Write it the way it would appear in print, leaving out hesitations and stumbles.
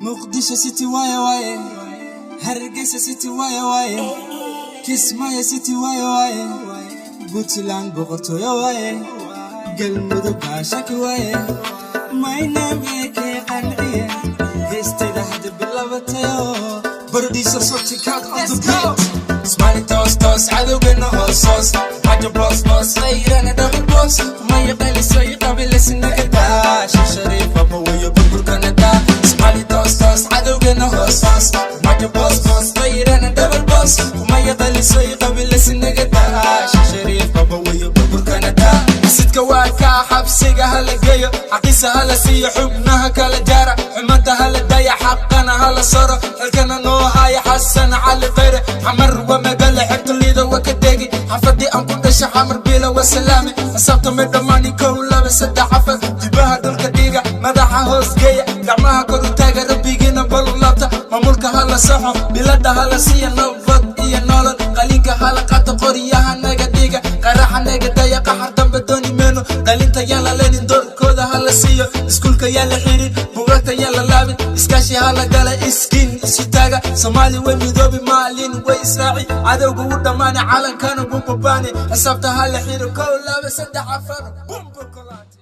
Muqdisho City waaye waaye, Hargeysa City waaye waaye, Kismaayo City waaye waaye, Puntland boqortooyo waaye, Galmudug baashaki waaye. My name AK Qanciye, heestayda hadda bilabatayo. Producer Sultan on the beat. Smiley toos toos, cadowgana hoos hoos. Xaja boos boos, qayrana double boss. Maya qalisay qabilisnaga daa. Shariif ama wayo burburkana daa. Smiley toos toos, cadowgana hoos hoos. Xaja boos boos, qayrana double boss. Maya qalisay qabilisnaga daa. Shariif ama wayo burburkana daa. Sidka waa kaa, xabsiga hala geeyo, xaqiisa hala siiyo, xubnaha kala jaara, xumanta hala daya, xaqana hala saro, xilkana noo haya Xasan Cali Khayre. Xamar waa magaala xebta liida waa ka degi, xafadii aan ku dhashay Xamar Bila waa salaame. Xisaabta may dhammaani: kow, laba, saddex, afar. Dibaha dhulka dhiga, madaxa hoos geeya, gacmaha kor u taaga, rabbigiina balu laabta. Maamulka hala saxo, bilada hala siiya, nabad iyo nolol. Qalinka hala qaato, qoryaha naga dhiga, qaraxa naga daya, qaxar dambe dooni meeno. Qalinta yaan la leenin, doorkooda hala siiyo, iskuulka yaan la xirin, buugagta yaan la laabin, iskaashi hala gala, iskiin isu taaga. Soomaali way midoobi, maalin way israaci, cadowga wuu dhammaani, calankana wuu babaani. Xisaabta hala xiro: kow, laba, saddex, afar, bumba kolaati.